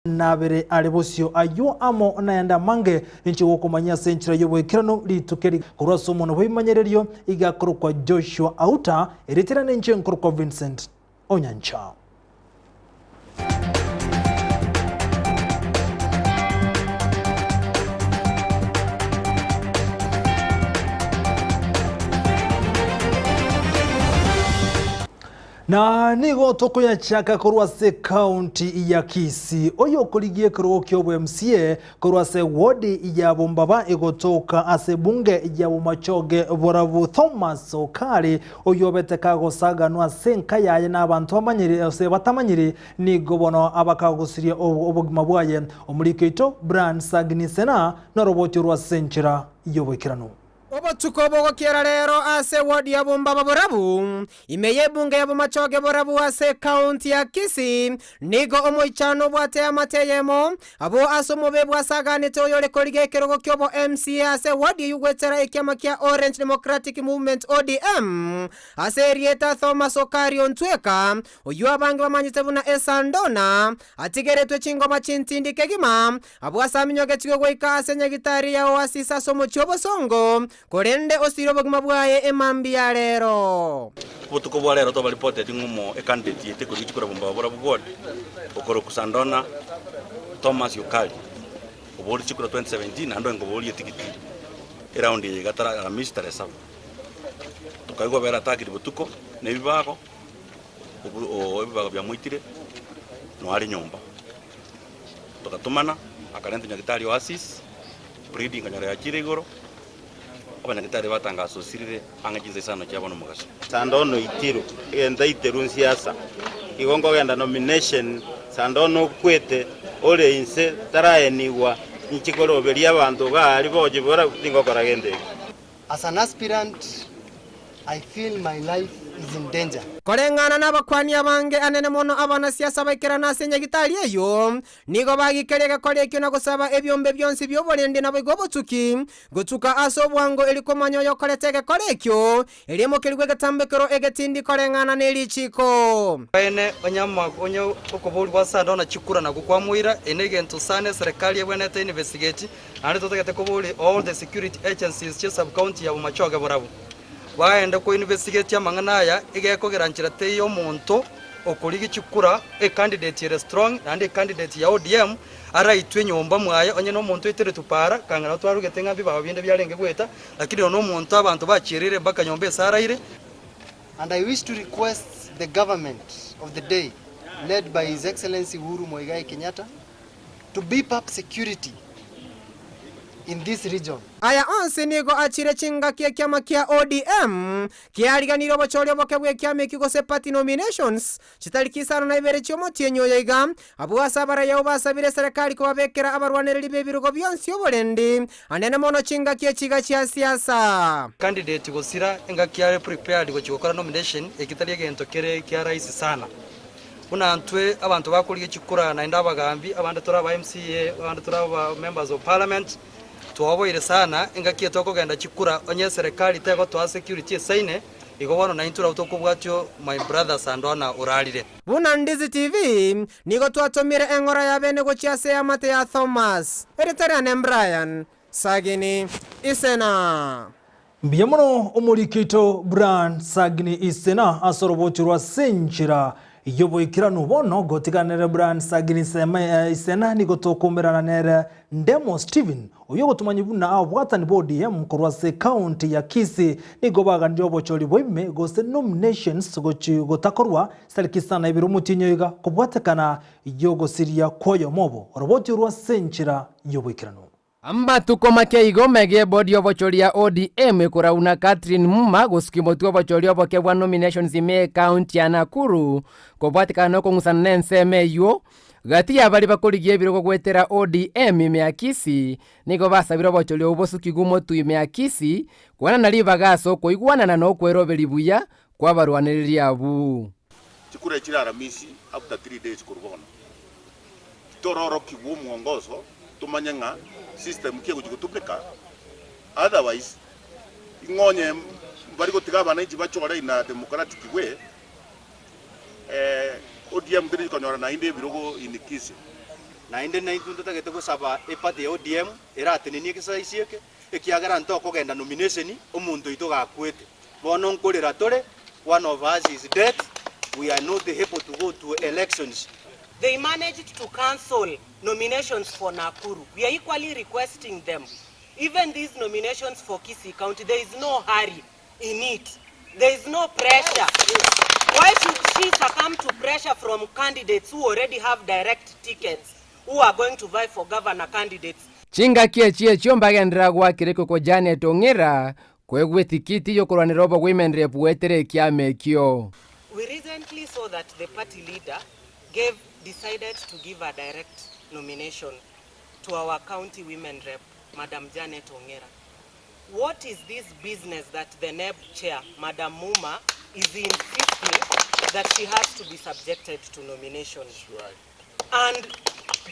Nabere are bosio ayio amo nayande amange, ninche gokomanyia ase enchera y'oboikeranu rituko eri korwa ase omonwa bw'ebimanyererio, iga akorokwa Joshua Auta, erieta riane inche nkorokwa Vincent Onyancha. Na nigo tokoyachaka korwa ase ekaunti ya Kisii, oyokorigia ekerogo ki'obo MCA korwa ase ward ya Bombaba egotoka ase ebunge ya Bomachoge Borabu Thomas Okari oyobete kagosaganwa ase enka yaye n'abanto bamanyire gose batamanyiri nigo bono abakagosiria obogima bwaye. Omoriki oito Brian Sagini Sena noroboti orwa ase enchera y'oboikeranu. Obotuko bogokiera rero ase ewodi ya Bombaba Borabu, ime y'ebunge ya Bomachoge Borabu ase ekaunti ya Kisii, nigo omoichano obwate eamate eyemo, abwo ase omobe bwasaganete oyore korigia ekerogo ki'obo MCA ase ewodi eyio goetera ekiama kia Orange Democratic Movement, ODM, ase erieta Thomas Okario Ntweka, oyio abange bamanyete buna Esandona, atigeretwe chingoma chintindi kegima, Abwo ase aminyogetigwe goika ase nyagitari ya Oasis ase omochie obosongo, korende osire obogima bwaye emambia ya rero. Obotuko bwa rero twabaripoteti ng'a omo ecandidate yaito ekorigia chikura bombaba borabwo bwode okorokwa Sandona Thomas Okari oborie chikura 2017 naende oyo nkoboria etigiti eround eye iga tara Aramisi tarehe saba. Tokaigwa bera atakire botuko na ebibago obu ebibago biamoitire noare are nyomba. Togatomana, akarentwa Nyagetari Oasis, bleeding nkanyora yachire igoro, abanyagetari batangasa osirire ang'e chinsa isano chia bono mogaso. Sanda ono itiru, egento aiterwe nsiasa, igo nkogenda nomination, sanda ono okwete, ore inse taraenigwa, inche koroberia abanto iga aria boche bora tingokora gento ekio. As an aspirant, I feel my life is in danger. Koreng'ana nabakuani abange anene mono abanasiasa baikerana ase nyagitari eyio, nigo bagikeria egekori ekio na gosaba ebiombe bionsi bi'oborendi naboigo obotuki, gotuka ase obwango erio komanya oyokorete egekori ekio, erio emokerigwe egetambekero egetindi koreng'ana nerichiiko. Ekeene, onye ama onye okoborigwa ase ande ona chikura nakwo kwamoira, eye negento sana eserekari ebwenerete investigate, Naende totagete koboria all the security agencies chie sub county ya Bomachoge Borabu baende ko investigate amang'ana aya egekogera nchera teiyo omonto okorigia chikura e candidate ere strong naende e candidate ya ODM araitwe nyomba mwaye onye na omonto oiteretwe para kang'ana twarugete ng'a mbibao binde biarenge goeta lakini nonya omonto abanto bachiereire mpaka nyomba ase araire. And I wish to request the government of the day led by His Excellency Uhuru Muigai Kenyatta to beef up security in this region. Aya onsi nigo achire chingaki ekiama kia ODM kiariganirie obochori oboke bw'ekiama ekio gose party nominations chitariki isano na ibere chi'omotienyi oyo iga, abwo ase abaraiyo basabire eserekari kobabekera abarwanereri b'ebirogo bionsi oborendi anene mono chingaki echi iga chia siasa. Candidate gosira engaki are prepared gochia gokora nomination eki tari egento kere kia rahisi sana. Buna ntwe abanto bakorigia chikura naende abagambi, abande tore aba MCA, abande tore aba members of parliament, twaoboire sana engaki eye tokogenda chikura onye eserekari tegotoa security esaine, igo bono naintwe nabo tokobwatio my brother Sandona orarire. Buna Ndizi TV, nigo twatomire eng'ora ya bene gochia ase eamate ya Thomas. Erieta riane Brian Sagini Isena. Mbuya mono omoriki oito Brian Sagini Isena ase orobocho rwa ase enchera y'oboikeranu. Bono gotiganere Brian Sagini Isena nigo tokomerana nere Ndemo Stephen oyio ogotomanyia buna ababwatani ba ODM korwa ase ecounty ya Kisii nigo baganirie obochori bwa ime gose nominations gochi gotakorwa sariki isano na ibere omotienyi oiga kobwatekana y'ogosiria kw'oyomo obo oroboti orwa ase enchera y'oboikeranu. Amatuko make igo mega ebodi y'obochori ya ODM ekorauna Catherine Muma gosukia omotwe obochori oboke bwa nominations ime ecounty ya Nakuru kobwatekana nokong'usana nensemo eywo gati ya baria bakorigia ebirogo goetera ODM ime ya Kisii nigo basabire obochori obwo bosukigwe omotwe ime ya Kisii koenana ribaga ase okoigwanana na okweroberia buya kwabarwanereria abwo. Chikura echi chire Aramisi after 3 days korwa bono. Tororokigwe omwongoso tomanye ng'a system ki egochi gotumeka otherwise ing'onye mbari gotiga abananchi bachore in a democratic way ODM teri konyora naende ebirogo in Kisii. Naende naintwe ntotagete gosaba eparty ya ODM eratenenie egesaisi eke, ekiagera ntokogenda nomination omonto oito gakwete. Bono nkorera tore, one of us is dead, we are not able to go to elections. They managed to cancel nominations for Nakuru. We are equally requesting them, even these nominations for Kisii County, there is no hurry in it. There is no pressure. Why should she succumb to pressure from candidates who already have direct tickets, who are going to vie for governor candidates? Chingaki echi echio mbagenderera goakera ekoko Janet Ong'era koegwa etikiti y'okorwanera obowomen rep goetera ekiama ekio. We recently saw that the party leader gave decided to give a direct nomination to our county women rep, Madam Janet Ong'era. What is this business that the NEB chair, Madam Muma, is insisting that she has to be subjected to nomination? And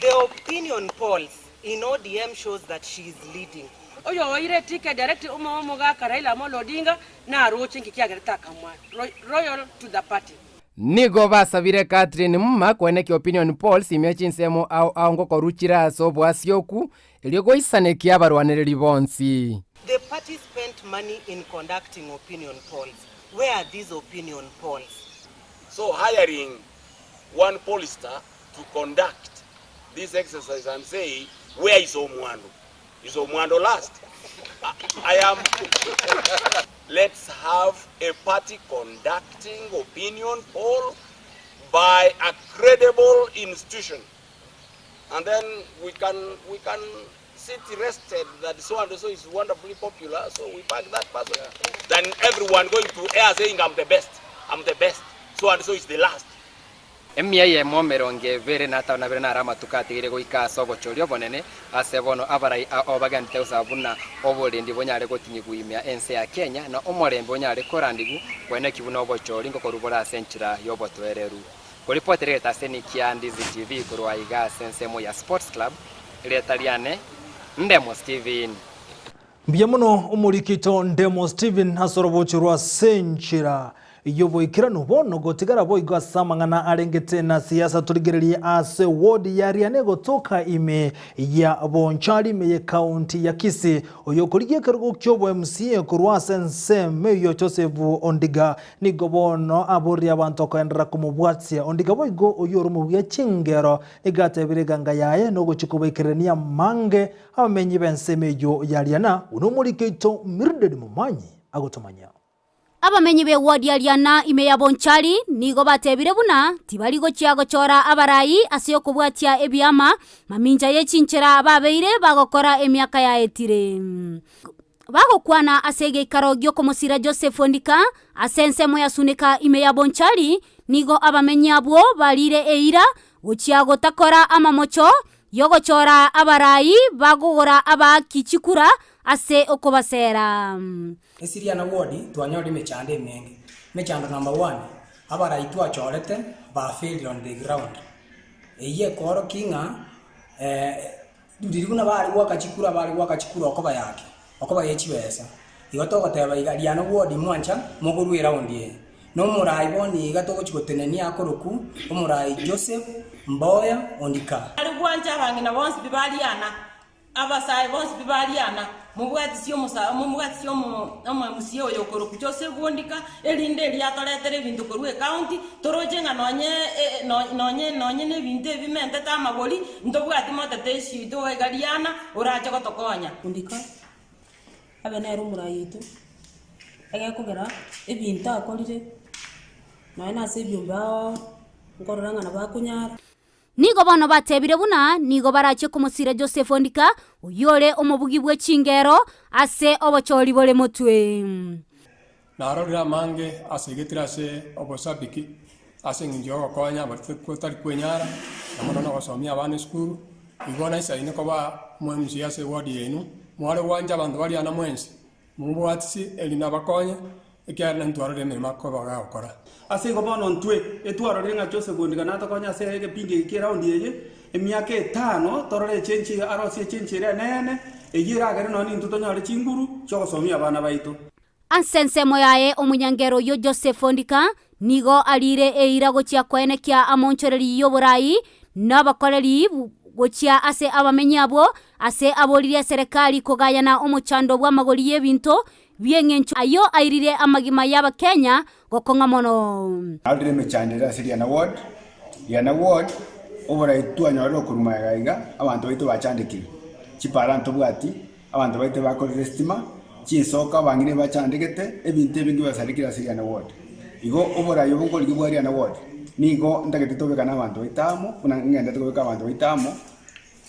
the opinion polls in ODM shows that she is leading. Oyo oire ticket direct omo omogaka Raila Amolo Odinga naroche nki kiagerete akamwa loyal to the party. Nigo basabire Catherine Muma koenekia opinion polls ime chinsemo ao ao ngokorwa chire ase oboasioku erio goisanekia abarwanereri bonsi. The party spent money in conducting opinion polls. Where are these opinion polls? So hiring one pollster to conduct this exercise and say, where is Omwando? Is Omwando last? I am. Let's have a party conducting opinion poll by a credible institution. And then we can, we can sit rested that so and so is wonderfully popular, so we back that person. Than everyone going to air saying, I'm the best, I'm the best, so and so is the last. Emia eyemo emerongo ebere na atano na abere naro amatuko atigaire goika ase obochori obonene, ase bono abarai ao bagenderete gosaba buna oborendi bonyare gotinyigwa ime ya ense ya Kenya, na omorembe onyare korandigwa koeneki buna obochori ngokorwa bore ase enchera y'obotoereru. Koripotera egetaseni kia Ndizi TV korwa aiga ase ensemo ya Sports Club, erieta riane Ndemo Steven. Mbuya mono omorikito Ndemo Steven ase orobochi rwa Senchera y'oboikeranu bono gotigara boigo ase amang'ana arengete na siasa torigererie ase ward ya Riane gotoka ime ya Bonchari ime ye county ya Kisii oyokorigia ekerogo kiobo MCA korwa ase ensemo eyio Joseph Ondiga nigo bono aboria abanto koenderera komobwatia Ondiga boigo oyio ore omobuya chingero nigo atebire eganga yaye nogochia kobaikereria amange Abamenyi b'ensemo eyio ya Riana, buna omoriki oito Mildred Momanyi agotomanyia. Abamenyi b'ewodi ya Riana ime ya Bonchari nigo batebire buna tibari gochia gochora abarai ase okobwatia ebiama mamincha ye chinchera babeire bagokora emiaka yaetire. Bagokwana ase egeikaro gi'okomosira Joseph Ondika ase ensemo ya Sunika ime ya Bonchari, nigo abamenyi abwo barire eira gochia gotakora amamocho y'ogochora abarai bagogora abaaki chikura ase okobasera. Esiria na ward twanyorire emechando emenge. Emechando number one, abarai twachorete ba failed on the ground. Eyio ekoorokia ng'a riria buna bare goaka chikura bare goaka chikura okoba yaki? Okoba ye chibesa. Igo togoteba iga riana ward mwancha mogorwe eround eye. Na omorai bono iga togochia gotenenia akorokwa omorai Joseph Mboya Ondika. Are gwancha abang'ina bonsi pi bariana, abasae bonsi pi bariana, mobwatisie omosa mobwatisie omo omoMCA oyo okorokwa Joseph Ondika, erinde erio atoretere ebinto korwa ecounty, toroche ng'a nonye e nonye nonye na ebinto ebi bimentete amagori, ntobwati motete issue oito iga riana, orache gotokonya. Ondika abe nere omorai oito, egekogera ebinto akorire, nonya na ase ebiombe ao nkorora ng'a nabo akonyara. Nigo bono batebire buna nigo barachie komosira Joseph Ondika, oyio ore omobugi bwe chingero ase obochori bore motwe. Narorire amange asegetire ase obosabiki ase engencho y'ogokonya abatari kwenyara, na mono nogosomia abana esukuru. Igo naisaine koba omwemc ase eward yaino, mware gwancha abanto baria ana mwensi, mobwatisi erinde abakonye, ekiagera nintwarorire emeremo akoba gagokora. Ase igo bono ntwe etwarorire ng'a Joseph Ondiga natokonye ase egepindi eke ki'eraundi eye, emiaka etano torore echenchi arosie echenchi ere enene, eyio eragere nonya nintwe tonyore chinguru chi'ogosomia abana baito. Ase ensemo yaye omonyangero oyio Joseph Ondika nigo ariire eira gochia koenekia amonchoreri y'oborai na abakoreri. gochia ase abamenyi abwo, ase aboririe eserekari kogayana omochando bw'amagori y'ebinto bi'eng'encho ayio airire amagima y'Abakenya gokong'a mono. Narorire emechando ere ase Riana Ward, Riana Ward, oborai twanyorire okorwa magega iga, abanto baito bachandekire, chipara ntobwati, abanto baito bakorire estima, chinsoko abang'ina ebachandegete, ebinto ebinge biasarekire ase Riana Ward. Igo oborai obo nkorigia bwa Riana Ward, nigo ntagete tobekane abanto baito amo, buna ng'endete kobeka abanto baito amo,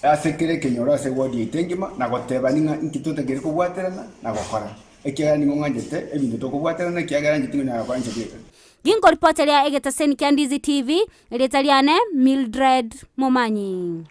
Ase kera ekenyoro ase ewodi yaito engima, na gotebani ng'a inki totakeire kobwaterana na gokora, ekiagera nigo ng'anchete ebinto tokobwaterana, ekiagera inche tingonyara gokora inche bweka. Ginkoripoteria egetaseni kia Ndizi TV, erieta riane Mildred Momanyi.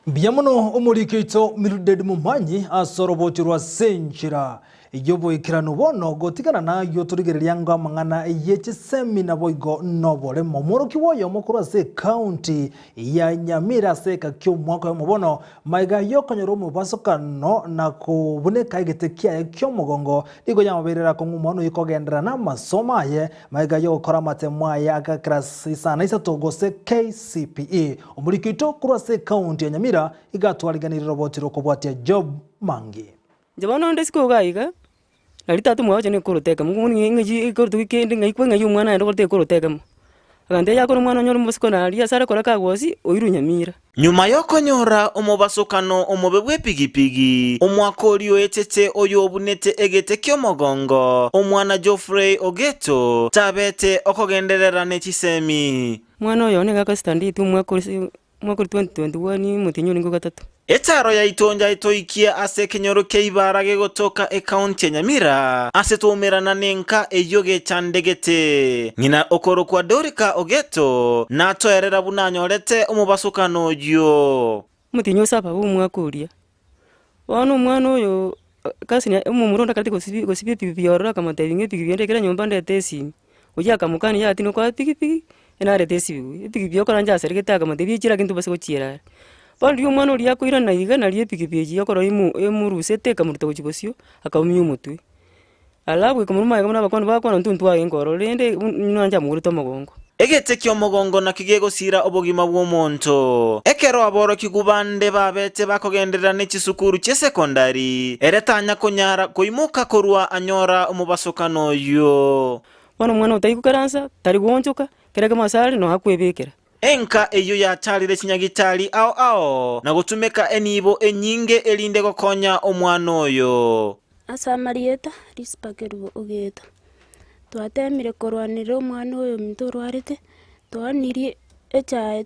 Mbuya mono omoriki oito Mildred Momanyi ase orobocho rwa Senchera y'oboikeranu bono gotigana nayio torigereria ango amang'ana ye chisemi naboigo noboremo. Omworokigwa oyomo korwa ase ecounty ya Nyamira ase eka ki'omwaka oyomo bono magega y'okonyora omobasokano na kobuneka egete kiaye ki'omogongo nigo yamobeire akong'u mono kogenderera namasomo aye magega y'ogokora amatemo aye aga class isano isato gose KCPE. Omoriki oito korwa ase ecounty ya Nyamira iga atwariganirie roboti rokobwatia Job Mangi. Inche bono onde isiko iga iga, nari tata omwabo oche na ekoroto ekemo, ng'o ng'ai ekoroto kende ng'ai kwa ng'ai omwana aye okoreta ekoroto ekemo. Agantebia yakora omwana onyore omosiko naria ase arekora kagosi, oirwe nyamira. Nyuma y'okonyora omobasokano omobe bw'epigipigi, omwaka oria oetete oyo obunete egete ki'omogongo, omwana Geoffrey Ogeto tabete okogenderera ne chisemi. Omwana oyo nigo akasitandeti omwaka ore Omwaka o 2021 omotienyi orenge ogatato. Etaaro yaito njaitoikie ase ekenyoro kia Ibara gegotoka ekaunti ya Nyamira, ase twaumerana nenka eyio gechandegete. Ng'ina okorokwa Dorika Ogeto natoerera buna anyorete omobasokano oyio. Omotienyi o saba bw'omwaka oria. Bono omwana oyo cousin yaye omomura onde akareti gosibi gosibia epikipiki ororo akamotebia ng'a epikipiki ende ekere nyomba ndete esimi. Oyio akamokania yaya tindi koa epikipiki, ere narete esibigwe. Epikipiki okora inche asaregete akamotebia echire lakini tobasa gochiera are. Bono riria omwana oria akoirana iga nario epikipiki eyio ekero emo emorusete ekamoruta gochia bosio, akaumia omotwe. Alafu ekamorua magega buna abakwani bakwana intwe ntwarenge ororo rende buna inche amogorete omogongo. Egete ki'omogongo nakio gegosira obogima bw'omonto. Ekero aborokigwa bande babete bakogenderera ne chisukuru chi'esekondari, ere tanya konyara koimoka korwa anyora omobasokano oyio. Bono omwana otari gokaransa, tari goonchoka, kera ekemo ase are nonya akwebekera. Enka eyio yatarire chinyagitari ao ao na gotumeka enibo enyinge erinde gokonya omwana oyo. Ase amarieta, Rispa kerubo ogeto. Twatemire korwanerera omwana oyo ominto orwarete, twaonirie echae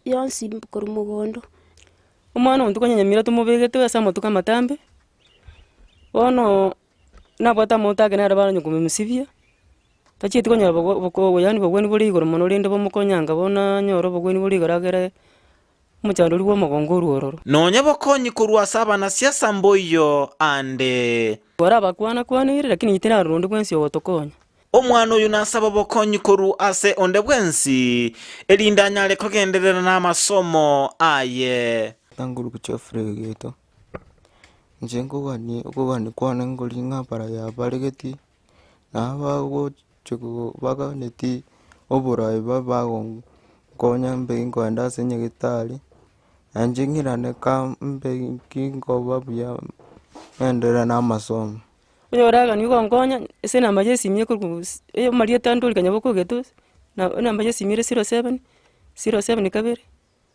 yonsi korwa mogondo. Omwana oyo ntokonyanyamira tomobegete ase amatuko amatambe, bono nabwate amaguta ake naro baranywa komosibia, tachieti konyora bogo boko yaani bogweni bore igoro mono rende bomokonyanga bono anyore obogweni bore igoro agere omochando oria bwa omogongo orwe ororo. Nonya bokonyi korwa ase abanasiasa mboiyo ande. Ore abakwana kwanire, lakini inche tinarora onde bwensi ogotokonya. Omwana oyo nasaba obokonyi korwa ase onde bwensi, erinde anyare kogenderera namasomo aye. Tanguru Geoffrey Ogeto, Inche nkogania okogania kwane nkori ng'a bara yabaregeti, na abagochi baganeti oborai babe bagonkonya mbe nkoenda ase nyagetari, na inche ng'irane ka mbe nkinkoba buya ng'enderere na amasomo. Onye oraganie gonkonya, ase enamba ya esimi ekorwa gose amarieta ande orikanya bokogetwa ase, na enamba ya esimi ere 07, 07 kabere.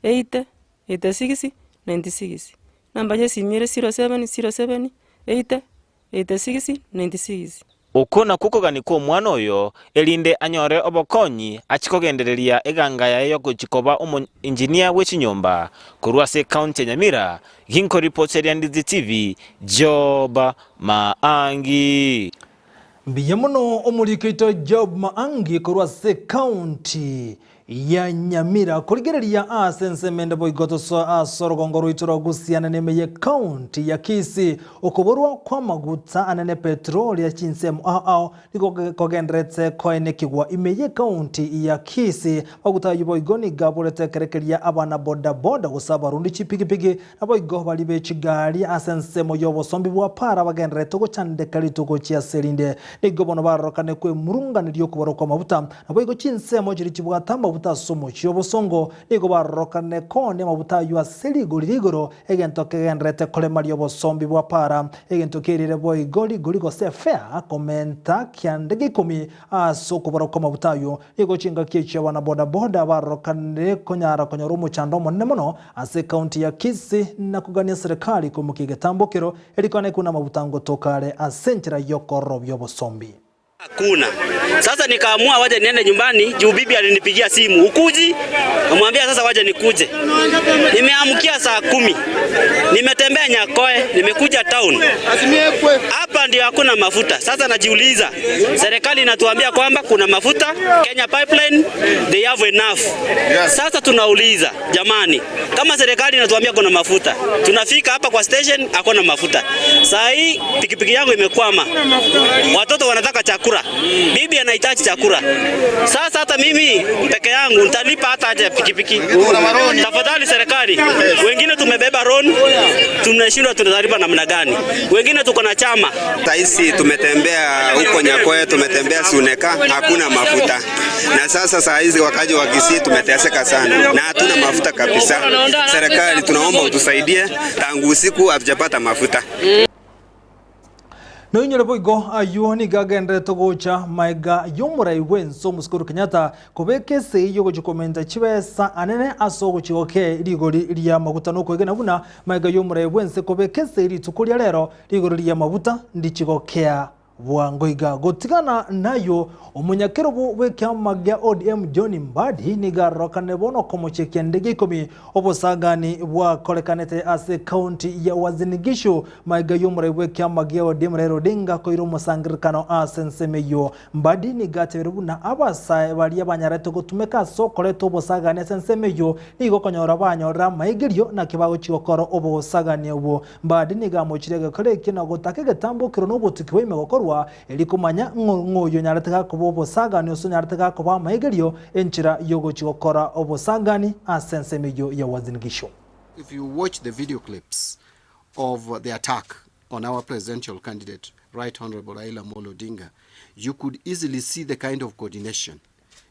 80 86 96 Namba ya esimi ere 07 07 80 86 96. Oko nakwo okogania kw'omwana oyo, erinde anyore obokonyi achie kogendereria eganga yaye y'ogochia koba omoengineer bwe chinyomba korwa ase ecounty ya Nyamira, Ginkoripoteria Ndizi TV, Job Maangi. Mbuya mono omoriki oito Job Maangi korwa ase ecounty ya Nyamira korigereria ase ensemo ende boigo tosoe ase orogongo rwaito rwa Gusii neme ye county ya Kisii okoborwa kw'amaguta anene petroli ase chinsemo ao ao nigo kogendererete koenekigwa ime ye county ya Kisii maguta ayio boigo nigo aborete ekerekeria abana boda boda gose abarundi chipigipigi Naboigo baria be chigari ase ensemo y'obosombi bwa para bagendererete gochandeka rituko chi'ase erinde, nigo bono barorokane kwemurunganeria okobora kw'amabuta. Naboigo chinsemo chiria chibwate amabuta. amabuta ase omochie obosongo nigo barorokane koonia amabuta ayio ase rigori rigoro, egento kegendererete koremaria obosombi bwa para, egento kerire boigo rigori gose efea komenta kiande gia ikomi ase okobora kw'amabuta ayio. Nigo chingaki echio abana bodaboda barorokanire konyara konyora omochando omonene mono ase ekaunti ya Kisii na kogania serikali koimokia egetambokero erikwane buna amabuta ngotoka are ase enchera y'okororobia obosombi. Hakuna. Sasa nikaamua wacha niende nyumbani juu bibi alinipigia simu ukuji, namwambia sasa wacha nikuje. Nimeamkia saa kumi, nimetembea Nyakoe, nimekuja town hapa ndio hakuna mafuta. Sasa najiuliza, serikali inatuambia kwamba kuna mafuta Kenya Pipeline, they have enough. Sasa tunauliza jamani, kama serikali inatuambia kuna mafuta, tunafika hapa kwa station hakuna mafuta. Saa hii pikipiki yangu imekwama, watoto wanataka chakula, bibi anahitaji chakula. Sasa hata mimi peke yangu nitalipa hata haja ya pikipiki? Tafadhali serikali, wengine tumebeba loan, tunashindwa tunalipa namna gani? Wengine tuko na chama Saisi tumetembea huko Nyakoe, tumetembea Suneka, hakuna mafuta. Na sasa saa hizi wakaji wa Kisii tumeteseka sana na hatuna mafuta kabisa. Serikali tunaomba utusaidie, tangu usiku hatujapata mafuta. Noinyore boigo ayio nigo agenderete gocha maega y'omorai bwense omosike Uhuru Kenyatta kobeka esegi y'ogochia komenta chibesa anene ase ogochia gokea rigori ri'amaguta na okoegena buna maega y'omorai bwense kobeka esegi rituko ria rero rigori ri'amaguta ndichi gokea bwango iga. Gotigana nayio omonyakerobo bw'ekiama gia ODM John Mbadi nigo arorokane bono komochekia ndege ikomi obosagani bwakorekanete ase ekaunti ya Uasin Gishu Maiga y'omorai bw'ekiama gia ODM Raila Odinga koira omosangererekano ase ensemo eyio. Mbadi nigo atebire buna abasae baria banyarete gotumeka ase okoreta obosagani ase ensemo eyio nigo okonyora banyorire amaigerio naki bagochia gokora obosagani obwo. Mbadi nigo amochire egekora ekio na gotaka egetambokero na obotuki bwa ime gokorwa erio komanya ng'o ng'oyio onyarete gakoba obosagani gose onyarete gakoba amaigerio enchera y'ogochia gokora obosagani ase ensemo eyio ya Uasin Gishu. If you watch the video clips of the attack on our presidential candidate, Right Honorable Raila Amolo Odinga, you could easily see the kind of coordination.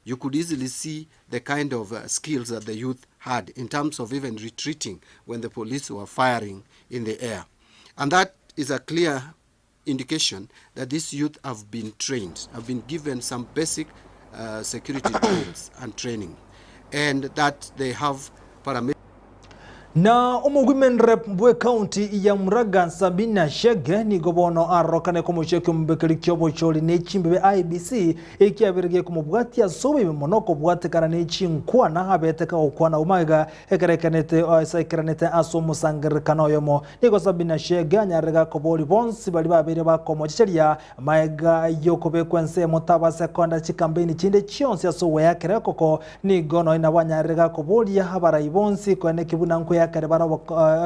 You could easily see the kind of skills that the youth had in terms of even retreating when the police were firing in the air. And that is a clear indication that these youth have been trained, have been given some basic security drills and training, and that they have paramilitary. Na omowomen rep bw'ecounty ya Murang'a Sabina Chege nigo bono arorokane komochia ekiomobekeri ki'obochori ne chimbebe IEBC ekiabere gekomobwatia ase oboibe mono kobwatekana ne chinkwana abete kagokwana agwo magega ekero ekenete ase aikeranete ase omosangererekano oyomo. Nigo Sabina Chege anyarire gakoboria bonsi baria babeire bakomochecheria magega y'okobekwa ensemo tabase koenda chikampeini chinde chionsi ase ogweakera ekoko Nigo nonya nabo anyarire gakoboria abarai bonsi koeneki buna nkweyakere bare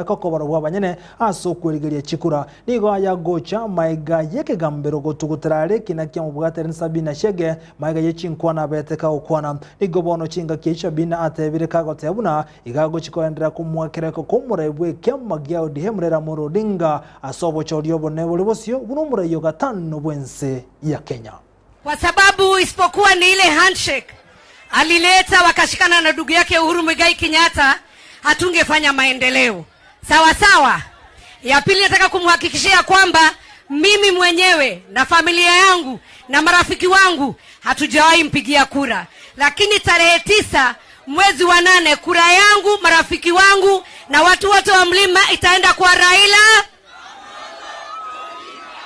ekokoboro bw'abanyene ase okwerigeria chikura. Nigo aya agocha maega y'ekegambero gotugutera are ekina kiamobwate Sabina Chege maega ye chinkwana abete kagokwana. Nigo bono chingaki echio Sabina atebire kagoteba buna iga agochi koenderera komoakera ekoko omorai bw'ekiama gia ODM Raila Amolo Odinga ase obochori obonene bore bosio buna omorai o gatano bw'ense ya Kenya. Kwa sababu isipokuwa ni ile handshake alileta wakashikana na ndugu yake Uhuru Muigai Kenyatta, hatungefanya maendeleo. Sawa sawa. Ya pili, nataka kumhakikishia kwamba mimi mwenyewe na familia yangu na marafiki wangu hatujawahi mpigia kura, lakini tarehe 9 mwezi wa 8 kura yangu, marafiki wangu na watu wote wa mlima itaenda kwa Raila.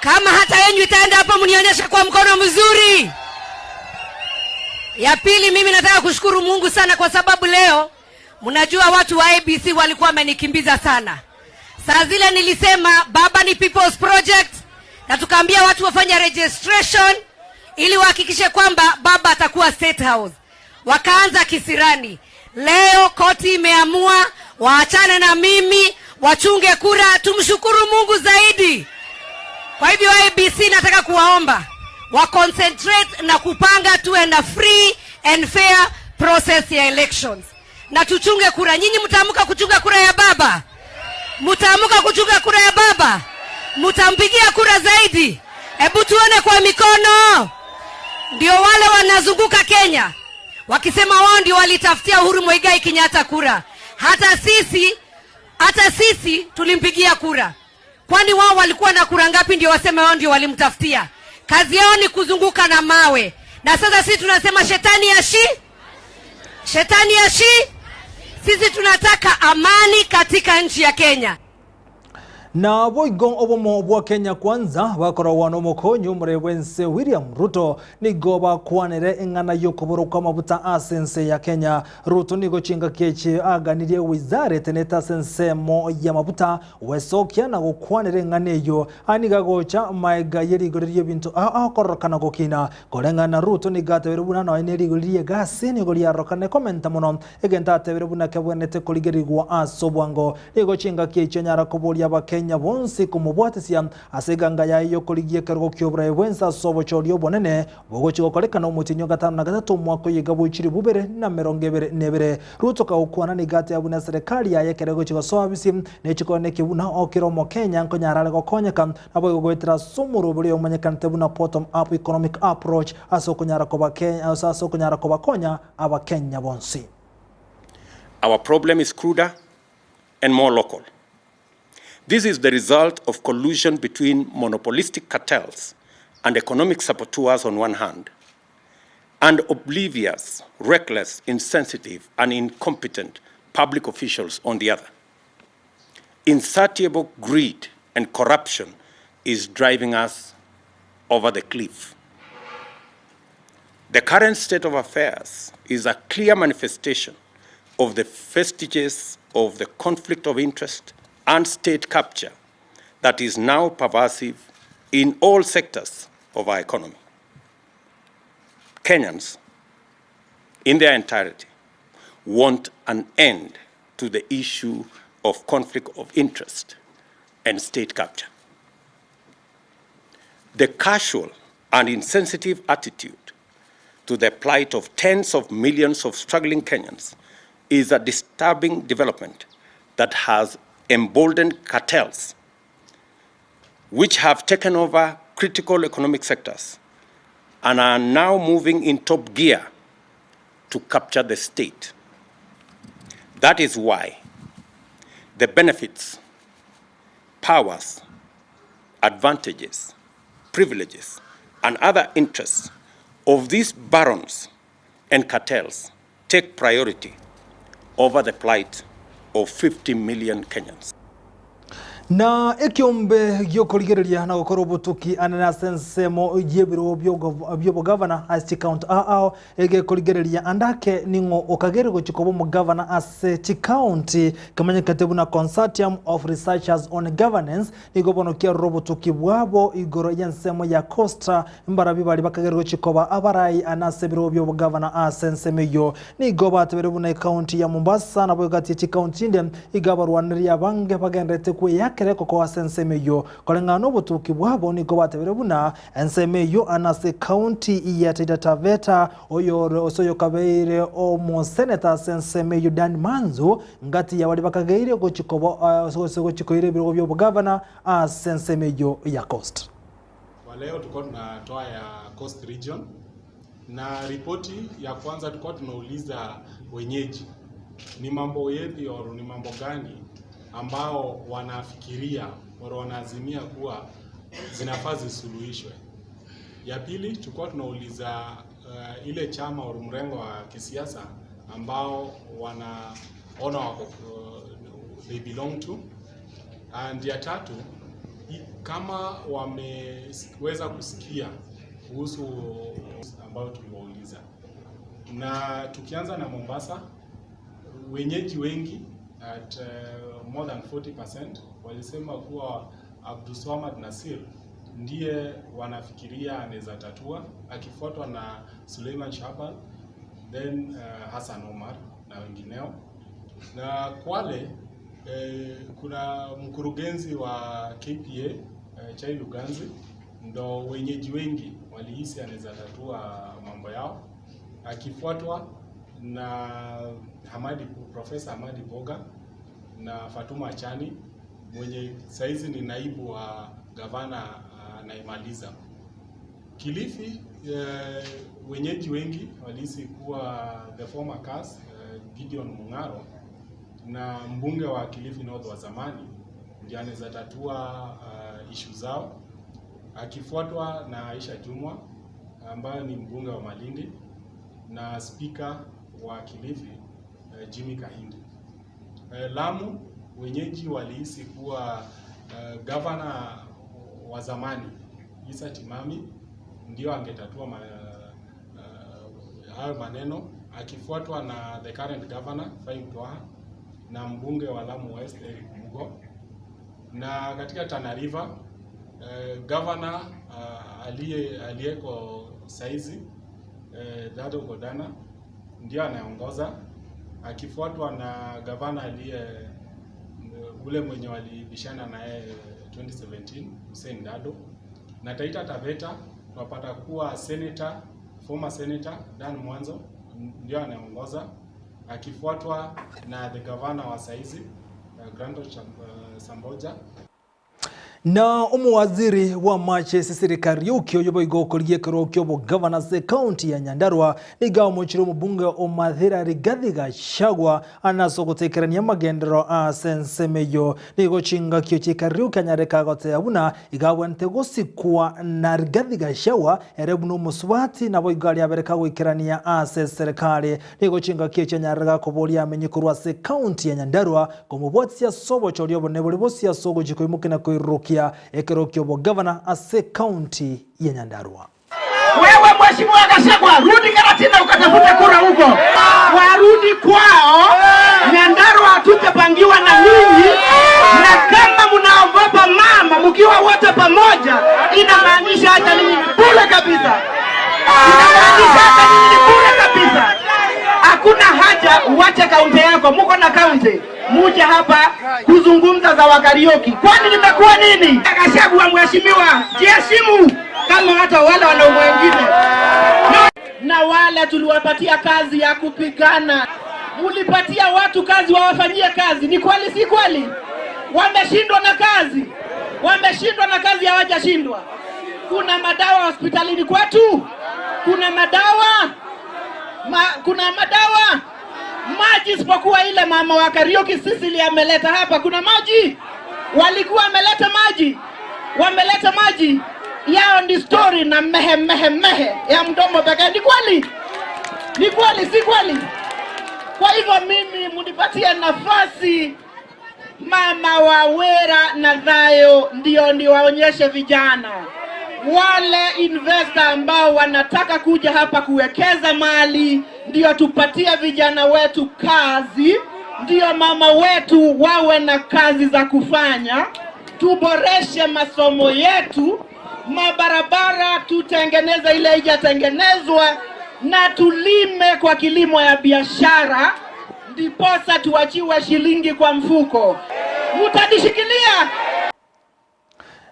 Kama hata yenyu itaenda hapo, mnionyeshe kwa mkono mzuri. Ya pili, mimi nataka kushukuru Mungu sana kwa sababu leo mnajua watu wa ABC walikuwa wamenikimbiza sana. Saa zile nilisema baba ni People's Project, na tukaambia watu wafanye registration ili wahakikishe kwamba baba atakuwa State House. Wakaanza kisirani. Leo koti imeamua waachane na mimi, wachunge kura. Tumshukuru Mungu zaidi. Kwa hivyo ABC nataka kuwaomba wa concentrate na kupanga, tuwe na free and fair process ya elections na tuchunge kura. Nyinyi mtaamka kuchunga kura ya baba? Mtaamka kuchunga kura ya baba? Mtampigia kura zaidi? Hebu tuone kwa mikono. Ndio wale wanazunguka Kenya wakisema wao ndio walitafutia Uhuru Muigai Kenyatta kura. Hata sisi, hata sisi tulimpigia kura. Kwani wao walikuwa na kura ngapi ndio waseme wao ndio walimtafutia? Kazi yao ni kuzunguka na mawe, na sasa sisi tunasema shetani ashi, shetani ashi. Sisi tunataka amani katika nchi ya Kenya. Na boigo obomo bwa Kenya Kwanza bakoragwa na omokonyi omore bwense William Ruto nigo bakwanere eng'ana yokoborokwa amabuta ase ense ya Kenya. Ruto nigo chingaki echi aganirie wizara etenete ase ensemo ya mabuta gwesokia na gokwanera eng'ana eywo aniga gocha maega ya rigori ria ebinto akororokana gokina. Koreng'ana Ruto nigo atebire buna nonya na erigori ria egasi nigo riarorokane komenta mono egento atebire buna kebwenerete korigerigwa ase obwango. Nigo chingaki echi onyara koboria abakenya bonsi komobwatisia ase eganga yaye yokorigia ekerogo kia oborayi bwense ase obochori obonene bogochi gokorekana omotienyi o gatano na gatato omwaka oyo iga bwa 2022. Ruto kagokwana nigo ateba buna eserekari yaye ekero egochi gosoa bisi nechikore neke buna o kera omokenya nkonyara are gokonyeka naboigo goetera ase omoroberi oyo omanyekanete buna bottom up economic approach ase okonyara ase okonyara kobakonya abakenya bonsi. Our problem is cruder and more local. This is the result of collusion between monopolistic cartels and economic saboteurs on one hand, and oblivious, reckless, insensitive, and incompetent public officials on the other. Insatiable greed and corruption is driving us over the cliff. The current state of affairs is a clear manifestation of the vestiges of the conflict of interest and state capture that is now pervasive in all sectors of our economy. Kenyans, in their entirety, want an end to the issue of conflict of interest and state capture. The casual and insensitive attitude to the plight of tens of millions of struggling Kenyans is a disturbing development that has emboldened cartels, which have taken over critical economic sectors and are now moving in top gear to capture the state. That is why the benefits, powers, advantages, privileges, and other interests of these barons and cartels take priority over the plight of 50 million Kenyans. Na ekiombe giokorigereria na gokora obotuki anene ase ensemo y'ebirogo bi'obogavana ase chikaunti ao ao egekorigereria ande ake ning'o okagere gochia koba omogavana ase chikaunti kemanyekete buna Consortium of Researchers on Governance nigo bono kiarora obotuki bwabo igoro y'ensemo ya Coast mbarabio baria bakagere gochia koba abarai ane ase ebirogo bi'obogavana ase ensemo eyio. Nigo batebire buna ekaunti ya Mombasa nabo egati ye chikaunti chinde iga abarwanereria abange bagendererete kweyakera ekoko ase ensemo eyio. Koreng'ana nobotuki bwabo nigo batebire buna ensemo eyio ane ase ekaunti ya Taita Taveta oyore ase oyokabeire omoseneta ase ensemo eyio Dan Manzu ngati ya baria bakageire gochia koba gose gochia koira ebirogo bi'obogavana ase ensemo eyio ya Coast. Kwa leo tulikuwa tunatoa ya Coast Region na ripoti ya kwanza tulikuwa tunauliza wenyeji ni mambo yepi or ni mambo gani ambao wanafikiria or wanaazimia kuwa zinafaa zisuluhishwe. Ya pili tulikuwa tunauliza ile chama or mrengo wa kisiasa ambao wanaona wako they belong to. And ya tatu kama wameweza kusikia kuhusu ambao tuliwauliza. Na tukianza na Mombasa, wenyeji wengi at more than 40% walisema kuwa Abdulswamad Nasir ndiye wanafikiria anaweza tatua, akifuatwa na Suleiman Shahbal, then Hassan Omar na wengineo. Na Kwale kuna mkurugenzi wa KPA Chai Luganzi ndo wenyeji wengi walihisi anaweza tatua mambo yao, akifuatwa na Hamadi, Profesa Hamadi Boga na Fatuma Achani mwenye saizi ni naibu wa gavana anaimaliza. Kilifi Wenyeji wengi walihisi kuwa the former CAS Gideon Mung'aro na mbunge wa Kilifi North wa zamani ndiye anaweza tatua issue zao, akifuatwa na Aisha Jumwa ambayo ni mbunge wa Malindi na spika wa Kilifi Jimmy Kahindi. Lamu wenyeji walihisi kuwa gavana wa zamani Issa Timami ndio angetatua hayo maneno, akifuatwa na the current governor Fahim Twaha na mbunge wa Lamu West Eric Mugo. Na katika Tana River governor aliyeko saizi Dhado Godana ndio anaongoza akifuatwa na gavana aliye ule mwenye walibishana naye 2017 Hussein Dado. Na Taita Taveta tunapata kuwa senator, former senator Dan Mwanzo ndio anaongoza akifuatwa na the governor wa saizi Granton Samboja. Na omuwaziri wa mache Sicily Kariuki oyo boigo okoria ekero kia obogavana ase ekaunti ya Nyandarua niga omochire omobunge o Mathira Rigathi Gachagua ase ogotekerania amagendero ase ensemo eyo. Nigo chingakio chia Kariuki anyareka goteba buna iga abwenerete gosikwa na Rigathi Gachagua ere buna omosubati nabo igo aria abereka goikerania ase eserekari. Nigo chingakio echio anyarire gakoboria amenye korwa ase ekaunti ya Nyandarua komobwatisia ase obochori obonene bore bosie ase ogochia koimokia na koirurukia ekero kia obogavana ase ekaunti ya Nyandarua. Wewe Mheshimiwa Gachagua, rudi Karatina ukatafute kura huko. Warudi kwao. Nyandarua hatujapangiwa na nyinyi, na kama mnaogopa mama mkiwa wote pamoja, inamaanisha hata ninyi ni bure kabisa. Inamaanisha hata ninyi ni bure kabisa. Hakuna haja uache kaunti yako, muko na kaunti, muje hapa kuzungumza za Wakariuki. Kwani nimekuwa nini? Gachagua, mheshimiwa, jiheshimu kama hata wale wanaume wengine na wale tuliwapatia kazi ya kupigana. Mulipatia watu kazi wawafanyie kazi, ni kweli si kweli? Wameshindwa na kazi, wameshindwa na kazi, hawajashindwa. Kuna madawa hospitalini kwetu, kuna madawa kuna madawa maji, isipokuwa ile mama wa Kariuki Sicily ameleta hapa. Kuna maji, walikuwa wameleta maji, wameleta maji yao ni story na mehe mehe mehe ya mdomo pekee. Ni kweli? Ni kweli si kweli? Kwa hivyo mimi munipatie nafasi, mama wa Wera na Thayo, ndio niwaonyeshe vijana wale investor ambao wanataka kuja hapa kuwekeza mali, ndio tupatie vijana wetu kazi, ndio mama wetu wawe na kazi za kufanya, tuboreshe masomo yetu, mabarabara tutengeneze ile haijatengenezwa, na tulime kwa kilimo ya biashara, ndiposa tuachiwe shilingi kwa mfuko. Mutanishikilia?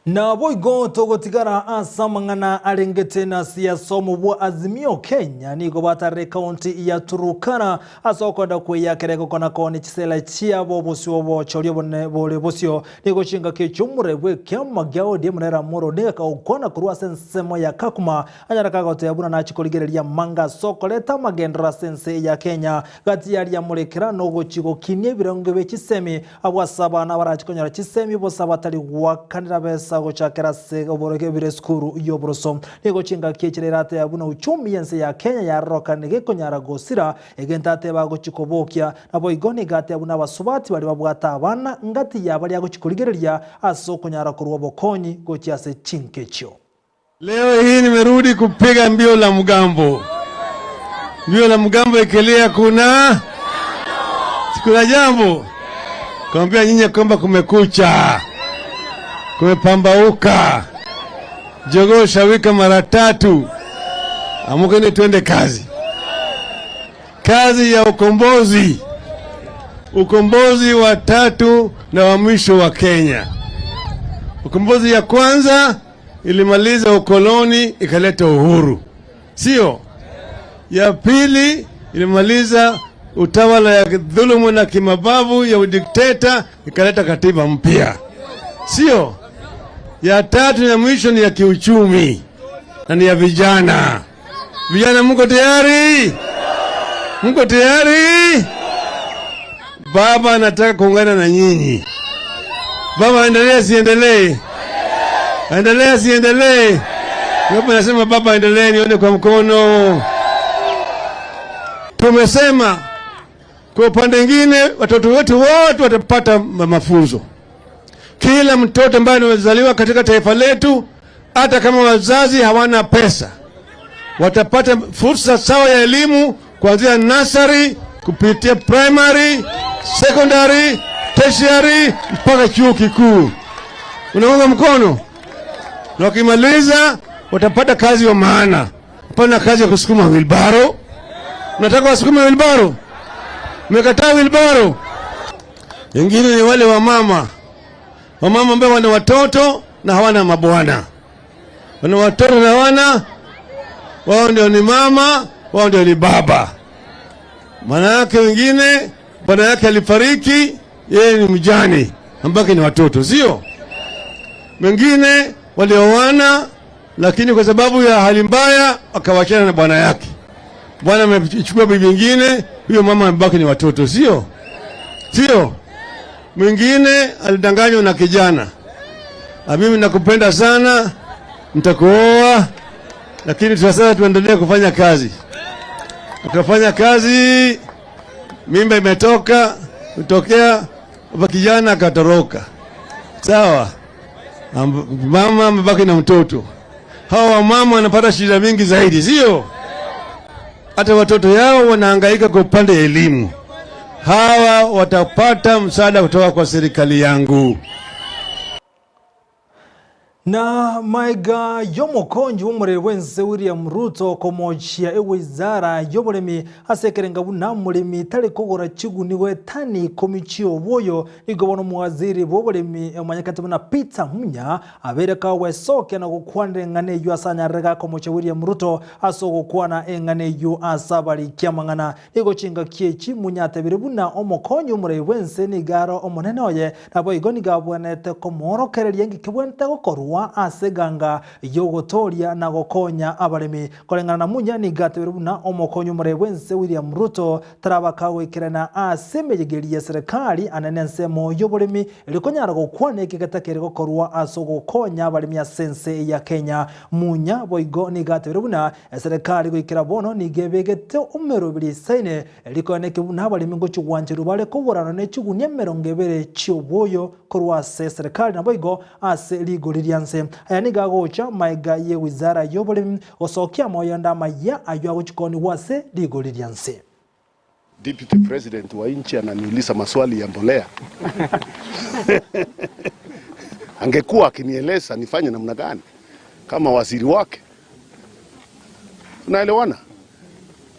Na boigo togotigara ase amang'ana arengete na siasa omobwa Azimio Kenya nigo batarire ekaunti ya Turukana ase okwenda kweyakera egokona koni chisela chiabo obosio obochori obonene bore bosio. Nigo chingaki echio omorei bwa ekiama gia ODM Raila Amolo Odinga akagokwana korwa ase ensemo ya Kakuma anyara kagoteba buna nachikorigereria amanga ase okoreta amagendero ase ense ya Kenya gati yaria morekera na ogochi gokinia ebirengo bie chisemi abwo ase abana barachikonyora chisemi bose abatari gwakanera besa gochakera ase oboroke bire esukuru y'oboroso. Nigo chingaki echire erateba buna uchumi y'ense ya Kenya yarorokane gekonyara gosira egento ateba agochi kobokia. Naboigo nigo ateba buna abasubati baria babwate abana ngati ya baria agochi korigereria ase okonyara korwa obokonyi gochia ase chinka echio. Leo hii nimerudi kupiga mbio la mgambo. Mbio la mgambo ikilia kuna jambo. Kwambia nyinyi kwamba kumekucha. Kumepambauka. Jogoo shawika mara tatu. Amukeni twende kazi. Kazi ya ukombozi. Ukombozi wa tatu na wa mwisho wa Kenya. Ukombozi ya kwanza ilimaliza ukoloni ikaleta uhuru. Sio? Ya pili ilimaliza utawala ya dhulumu na kimabavu ya udikteta ikaleta katiba mpya. Sio? Ya tatu ya mwisho ni ya kiuchumi. na ni ya vijana. Vijana, mko tayari? Mko tayari? Baba anataka kuungana na nyinyi. Baba, endelee siendelee? Endelee siendelee? Ngapi nasema baba endelee, nione kwa mkono. Tumesema kwa upande mwingine, watoto wetu wote watapata mafunzo. Kila mtoto ambaye amezaliwa katika taifa letu, hata kama wazazi hawana pesa, watapata fursa sawa ya elimu kuanzia nursery kupitia primary, secondary, tertiary mpaka chuo kikuu. Unaunga mkono? Na wakimaliza watapata kazi ya maana, hapana kazi ya kusukuma wilbaro. Unataka wasukume wilbaro? Umekataa wilbaro? Wengine ni wale wamama, wamama ambao wana watoto na hawana mabwana, wana watoto na hawana wao, ndio ni mama, wao ndio ni baba. Maana yake wengine bwana yake alifariki, yeye ni mjane, ambake ni watoto, sio? Wengine walioana, lakini kwa sababu ya hali mbaya akawachana na bwana yake. Bwana amechukua bibi nyingine, huyo mama amebaki ni watoto, sio? Sio? Mwingine alidanganywa na kijana, "Ah, mimi nakupenda sana, nitakuoa, lakini sasa tuendelee kufanya kazi." Akafanya kazi, mimba imetoka, kutokea hapa, kijana akatoroka. Sawa, mama amebaki na mtoto. Hawa wamama wanapata shida mingi zaidi, sio? Hata watoto yao wanahangaika kwa upande ya elimu. Hawa watapata msaada kutoka kwa serikali yangu. Na maiga y'omokonyi bw'omoreri bwense William Ruto komochia ewizara y'oboremi ase ekerenga buna moremi tari kogora chiguni goetani ikomi chi'oboyo nigo bono omowaziri bw'oboremi omanyekete buna Peter Munya abeire kagwesokia na gokwanera eng'ana eyio ase anyarire gakomochia William Ruto ase ogokwana eng'ana eyio ase abarikia amang'ana. Nigo chingaki echi Munya atebire buna omokonyi omoreri bwense nigo are omonene oye Naboigo nigo abwenerete komoorokereria engaki kebwenerete gokorwa ase eganga y'ogotoria na gokonya abaremi. Koreng'ana na Munya nigo atebire buna omokonyi omorei bw'ense William Ruto taraba kagoikerana ase emeyegeri y'eserekari anene ensemo y'oboremi erio konyara gokwana eke getakeire gokorwa ase ogokonya abaremi ase ense ya Kenya. Munya boigo nigo atebire buna eserekari goikera bono nigo ebegete omeroberi isaine Rikoeneke buna abaremi ngochigwancherwa bare koborana ne chigunia 20 chi'oboyo korwa ase eserekari naboigo ase rigori ri'anse. Aya nigo agocha maega ye wizara y'oboremi gosokia amoyonda amayia ayio agochikonigwa ase rigori ri'anse. Deputy President wa nchi ananiuliza maswali ya mbolea angekuwa akinieleza nifanye namna gani kama waziri wake. Tunaelewana?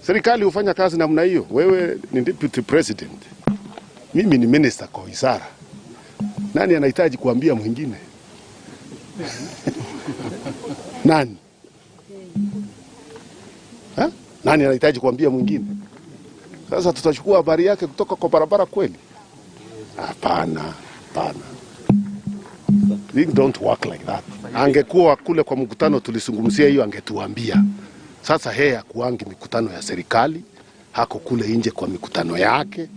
Serikali hufanya kazi namna hiyo. Wewe ni deputy president, mimi ni minister kwa wizara. Nani anahitaji kuambia mwingine? Nani? Ha? Nani anahitaji kuambia mwingine? Sasa tutachukua habari yake kutoka kwa barabara kweli? Hapana, hapana. Things don't work like that. Angekuwa kule kwa mkutano tulizungumzia hiyo, angetuambia. Sasa yeye hakuangi mikutano ya serikali, hako kule nje kwa mikutano yake.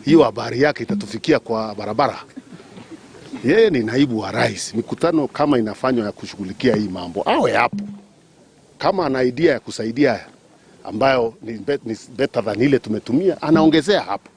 Hiyo habari yake itatufikia kwa barabara. Yeye ni naibu wa rais. Mikutano kama inafanywa ya kushughulikia hii mambo, awe hapo. Kama ana idea ya kusaidia ambayo ni better than ile tumetumia, anaongezea hapo.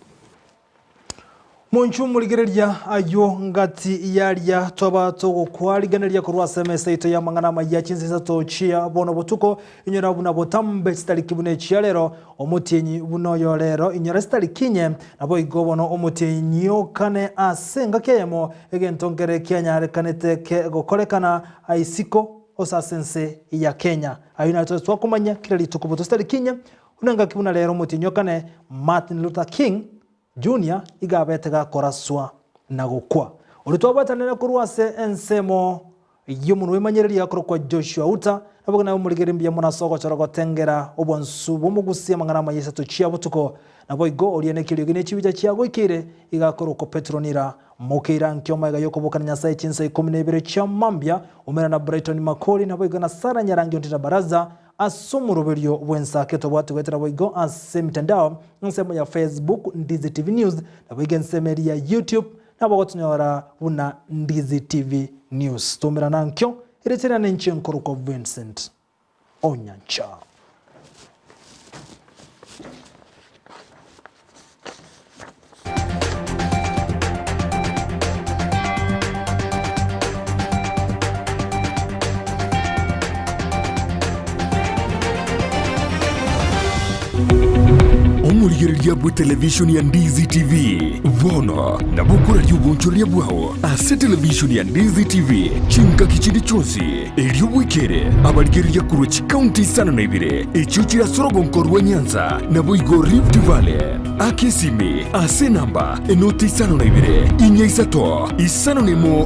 Monchwe omorigereria ayio ngati yaria twaba togokwarigeneria korwa ase emesa yaito y'amang'ana amaya chinsa isato chia bono botuko, inyora buna botambe chitariki buna echia rero, omotienyi buna oyo rero, inyora chitariki inye, naboigo bono omotienyi okane ase engaki eyemo, egento nkere kianyarekanete kegokorekana isiko ase ase ense ya Kenya. Ayio naye tobe twakomanya kera rituko botuko chitariki inye, buna engaki buna rero omotienyi okane Martin Luther King Junior iga abete gakoraswa na gokwa. Oria twabwatanire korwa ase ensemo Y'omonwa bw'emanyererio akorokwa Joshua Uta, nabo naye omorigereria mbuya mono ase ogochora gotengera obwansu bw'omogusi amang'ana amaya isato chia botuko. Naboigo oria nekeriogi ne chibicha chiagoikeire, iga akorokwa Petronila. Mokeira nkio magega y'okobokana Nyasae chinsa ikomi na ibere chia mambia, umera na Brighton Makori, naboigo na Sarah Nyarangi Ontita Baraza, ase omoroberio bw'ensake tobwate goetera boigo ase emitandao, ensemo ya Facebook, Ndizi TV News, naboigo ensemo eria ya YouTube, Nabo gotonyora buna Ndizi TV News. Toumerana nkio, erieta riane inche nkorokwa Vincent Onyancha. Omorigereria bw'etelevishoni ya Ndizi TV bono nabo okoraria obonchoreria bwao ase televishoni ya Ndizi TV chingaki chinde chionsi, erio bwekere abarigereria korwa chikaunti isano na ibere echio chire ase orogonko rwa Nyanza naboigo Rift Valley. Aka esimi ase enamba enoti isano na ibere, inya isato, isano na emo.